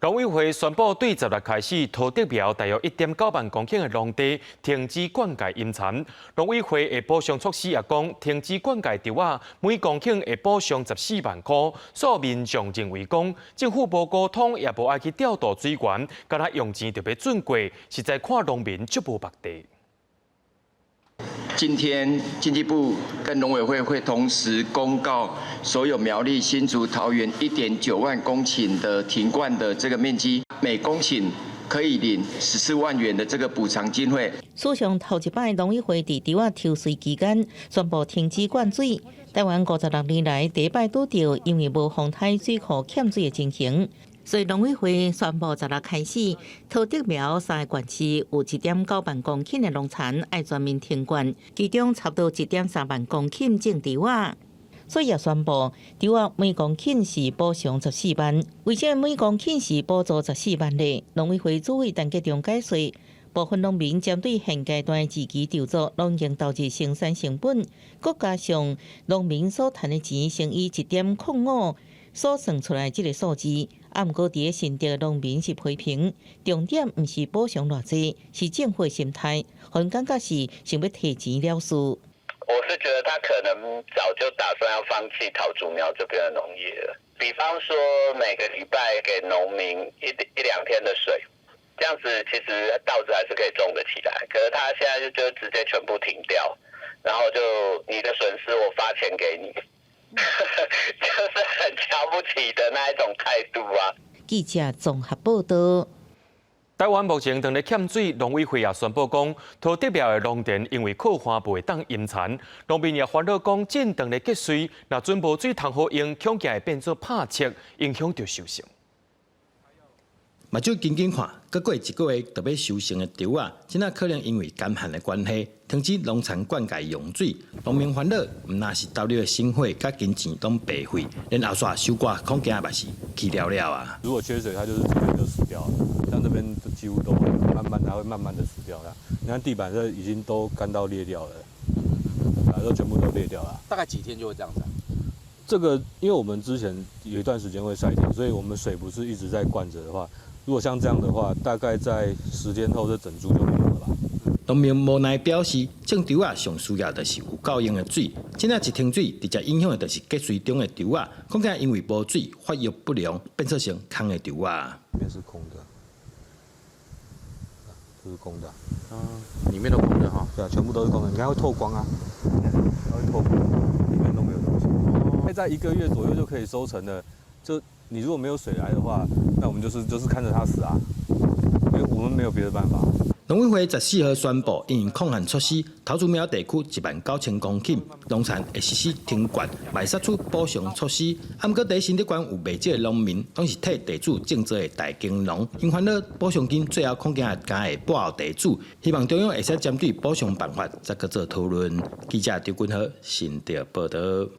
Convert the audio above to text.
農委會宣布，對十六開始，桃竹苗大約1.9萬公頃的農地停止灌溉淹田。農委會的補償措施也講，停止灌溉稻仔每公頃會補償14萬箍。所有民眾認為講，政府無溝通，也無愛去調度水源，敢若用錢就欲準過，實在看農民足無目地。今天經濟部跟農委會會同時公告所有苗栗、新竹、桃園1.9萬公頃的停灌的這個面積，每公頃可以領14萬元的這個補償經費。史上頭一擺，農委會佇稻仔抽穗期間宣布停止灌水。台灣56年來第一擺拄著因為無洪台水庫欠水的情形。所以農委會宣布十六開始，桃竹苗三個縣市有1.9萬公頃的農田愛全面停灌，其中差不多1.3萬公頃種稻仔。所以也宣布，稻仔每公頃是補償十四萬。為啥每公頃是補助十四萬呢？農委會主委陳吉仲解釋，部分農民針對現階段自己稻作，攏已經投入生產成本，閣加上農民所賺的錢乘以1.05所算出來這個數字。啊，毋過佇咧新竹的農民是批評，重點毋是補償偌濟，是政府的心態，予𪜶感覺是想欲提錢了事。我是覺得他可能早就打算要放棄桃竹苗這邊的農業了。比方說每個禮拜給農民一兩天的水，這樣子其實稻子還是可以種得起來。可是他現在就直接全部停掉，然後就你的損失我發錢給你。就是很瞧不起的那一種態度啊！記者綜合報道。台灣目前當咧欠水，農委會也宣布講，桃竹苗的農田因為洘旱袂當淹田，農民也煩惱講，種當咧結穗，若準無水通好用，恐驚會變做拍粟，影響著收成。目睭緊緊看，閣過一個月就欲收成的稻仔，這下可能因為乾旱的關係，停止農田灌溉用水，農民煩惱，毋但是投入的心血佮金錢攏白費，連後續收割恐驚嘛是去了了啊！如果缺水，它就是直接就死掉了。像這邊幾乎都會慢慢，它會慢慢的死掉啦。你看地板這已經都乾到裂掉了，啊，都全部都裂掉了。大概幾天就會這樣子？這個，因為我們之前有一段時間會曬田，所以我們水不是一直在灌著的話，如果像這樣的話，大概在10天後，這整株就沒有了吧。農民無奈表示，種稻仔上需要就是有夠用的水。這若一停水，直接影響的就是結穗中的稻仔，恐驚因為無水發育不良，變做成空的稻仔。裡面是空的，這是空的。嗯，裡面都空的哈。對啊，全部都是空的。你看會透光啊，它會透光，裡面都沒有東西。在一個月左右就可以收成了。就你如果沒有水來的話，那我們就是看着它死啊，因為我們沒有別的辦法。農委會14號宣布，因應抗旱措施，桃竹苗地區19,000公頃農田會實施停灌，嘛會採取補償措施。啊，毋過佇新竹縣有袂少的農民，攏是替地主種作的大耕農，𪜶煩惱補償金最後恐驚會撥予地主，希望中央會使針對補償辦法再閣做討論。記者張君豪新竹報道。